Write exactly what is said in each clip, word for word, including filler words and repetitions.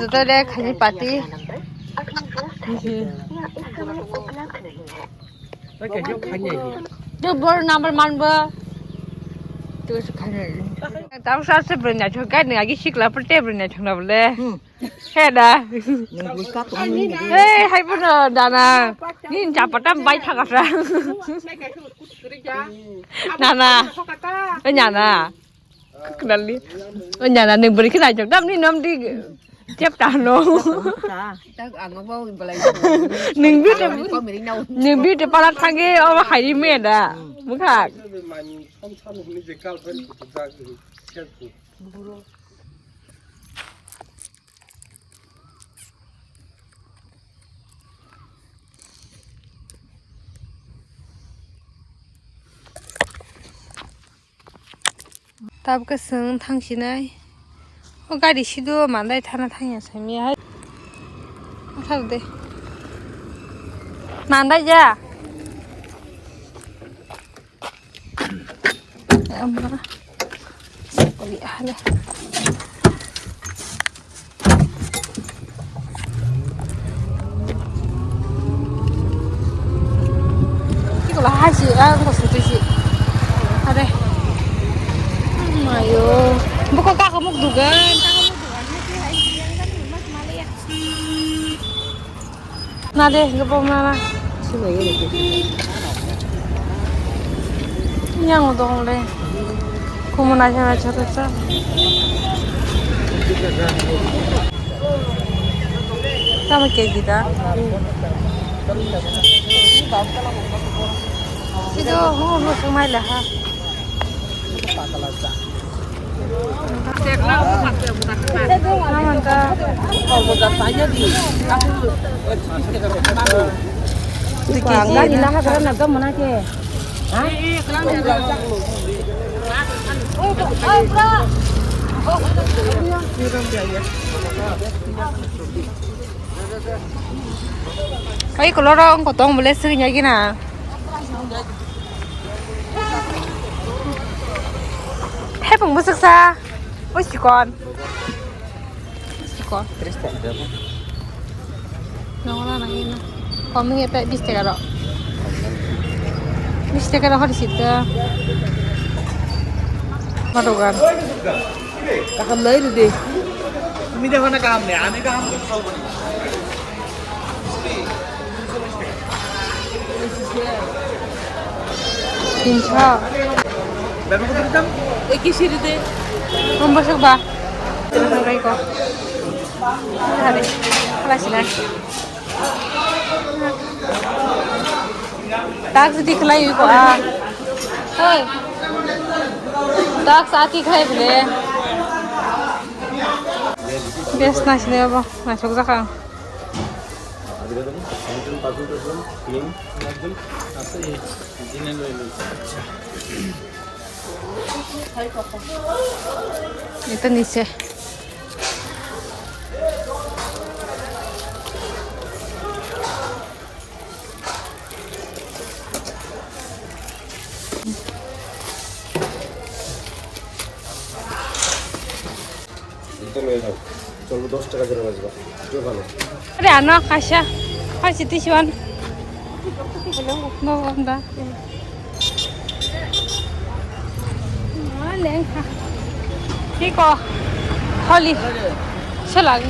Joto de khaini party. Joto bor number manbo. Tamsa se bwrwi naithok, guide ni agi sikla pore tei bwrwi naithok na bole. Hmm. He da. Nang bui ka tong ni. Hey, hai bono dana. Ni chapa tam bai thaka sa. Nana. Hey, nana. Kenali. Oh, nana, nang bwrwi khe naithok tam ni nom di. Chep ta no. Nang beauty, nang beauty parlor thangge, obo hairi me da. Bwkhak. Tabuk khe chwng thang sinai. O gari sido mandai thana thangya saimya hai. Thar de. Mandai ja. Ama. Sakoli ahale. Tiko lahai si, ah, ko sutu si. Are. Mayo. Buko kaka muk dugan, kaka muk dugan. Na de, gabong na na. Yang dong le. Kumu na jana chata cha. Tama K G da. Sido, ho, ho, sumai le ha. Kai koloro ang kotong bole sui nyagi na. Hepung bwswk sa. Oi, sikon. Sikon. Nongla nang ina. Koming eta bis taka ro. Bis taka ro hori sita. Matogan. Kaham nai ride. Tumi dekho na kaham nai, ami kaham ko. Tinso. Eki siri de. Nombor sok ba. Nombor ko. Hari. Kala sila. Tak sidi khlai ko a. Hei. Tak sati khlai bole. Bes na sini apa? Masuk zakang. Itu nise. Are ano kaisa, kaisa tisiwan. Bo, bo, da. Lengkha. Tiko. Holi. Selang.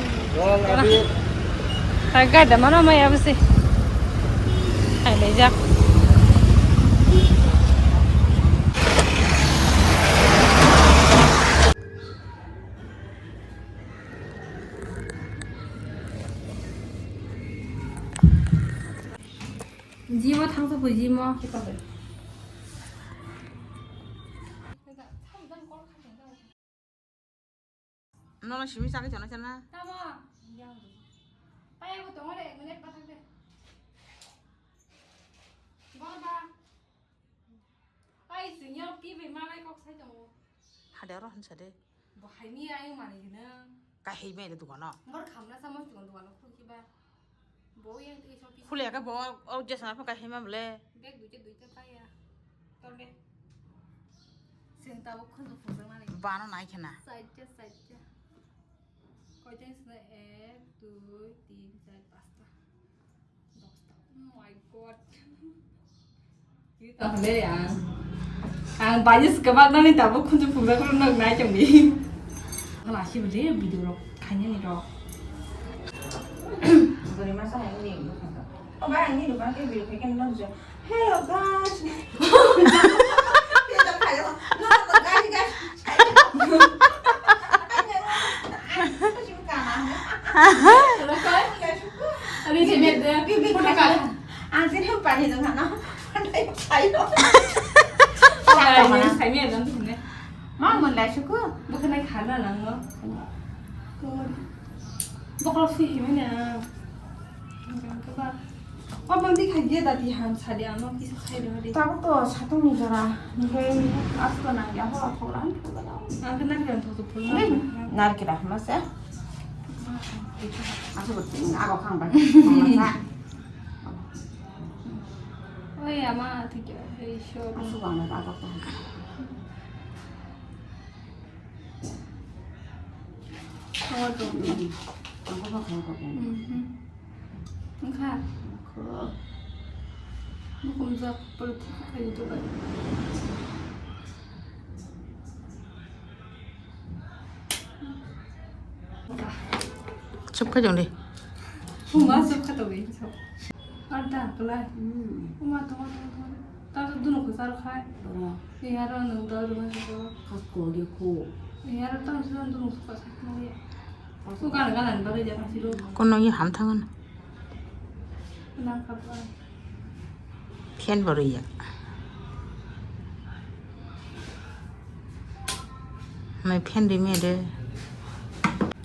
Gada mana maya besi. Hai lejak. Jimo thangsa bo jimo. Nono simi chakhe chana chana. Tamo. Paya bo tongo de, ek minute bathang de. Borba. Ai, singyo ki be malai kok sai tongo. Hade oro hansa de. Bo hai ni ayung mani gina. Ka hei me de dukano. Bor khamna samo chungo dukano khulki ba. Bo yang te so ki. Khule ka bo o jesa pha ka hei ma bole. Bag duite duite paya. Tole. Sing tabo khunju phunjang mani. Bano nai khena. Saija saija. Koita swnai? Ek, dui, tin, char, pasta. Dosta. Oh my God. Ang, ang bajis kebak nani tabuk khunju phungjak rok nok nai chong di. Hala si bole video rok khainani rok. Bwrwi masa hai ni. Oh, bai, ang ni dukan ke video khaikhe nang jo. Hello, guys. Hello, guys, guys. Hello, guys. Ani se me de. Bi, bi, photo ka. Ang sini pani dong, ano? Sayo. Sayo, sayo, dong, dong, ne. Ma, mon lai suku. Bukan naik hana lang, no. Bokol sih, gimana? O bandi khai dia dati ham sadi ano kisa khai do de. Tabuk to satung ni jora. Nihai asko nang ya ho thok ran thok ran. Ang kena kena thok thok pul. Nai, nar kira masa. Asu betul ago khang bai. Oi ama thik ya. Ei sure. Asu bang na ago khang. Ang ko ba khang ko. Mhm. Wngkha. Wngkha. Bukumjak polo thik khaini dogan. Chup kha jong di. Huma chup kha to bai. Arda kala. Hmm. Uma to, to, to. Ta to duno ko sar khai. Duno. Ni haro nang ta duno ko. Khas ko ge ko. Ni haro ta duno ko sar khai. Ko gana gana ni bagwi jaka siro. Kono ye ham thangan. Nang kapa. Fan bo rwya. Mai fan ri me de.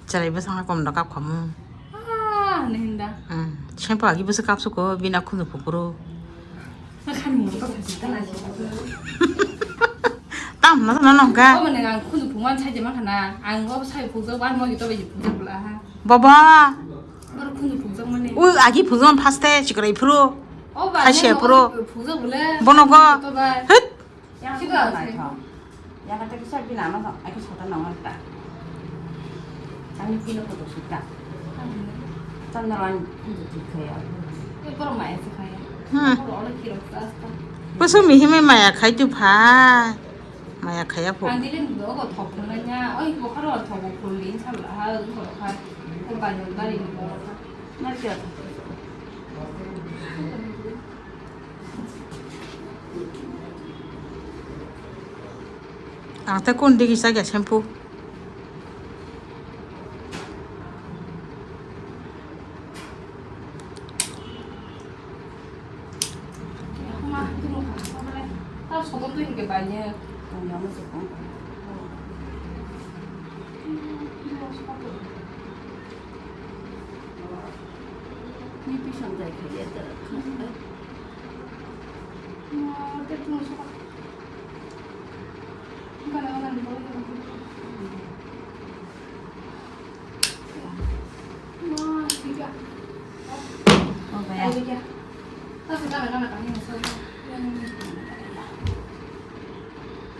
Chwrai bwskango kom da kap khamu. Ah, ni hinda. Hmm. Shampoo agi bwswk kap suko bini khunju phukuro. Khani mo to khasi ta na si. Tam na na nong ka. O mane ang khunju phukman sai je ma khana. Ang o sai phukjak ban mo to bai phukjak bla ha. Baba. Bor khunju phukjak mane. U agi phukjak man phaste chikrai phuro. O ba. Khai se ne phuro. Phukjak bole. Bono go. To ba. Hit. Yang sih nai tho. Yang kata kisah bina no, aku sota nong ta. Kami pino foto sita. Tandaran itu tiga ya. Ini permai sih kayak. Hmm. Kalau orang kira keras kan. Pusu mihime maya khai tu pha. Maya khaya pho. Ang dile ndo go thok thanganya. Oi, bo kharo thok ko lin sa la ha, ko kha. Ko ba yo bari ni ko. Na kya. Ang te kun digi sa kya shampoo.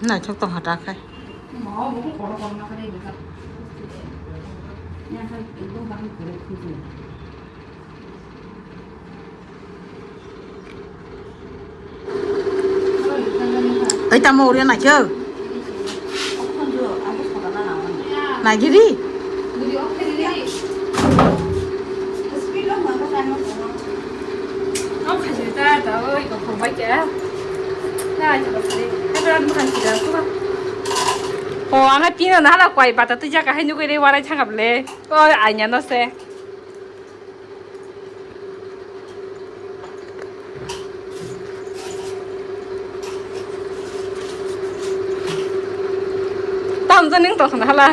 Naithok tongkha ta khai. Oi tamo uriya naikhe. Naigiri. O ang pino nahala kwai bata twi jaka hai nugui re warai thangap le. O anya no se. Tam janing to khana hala.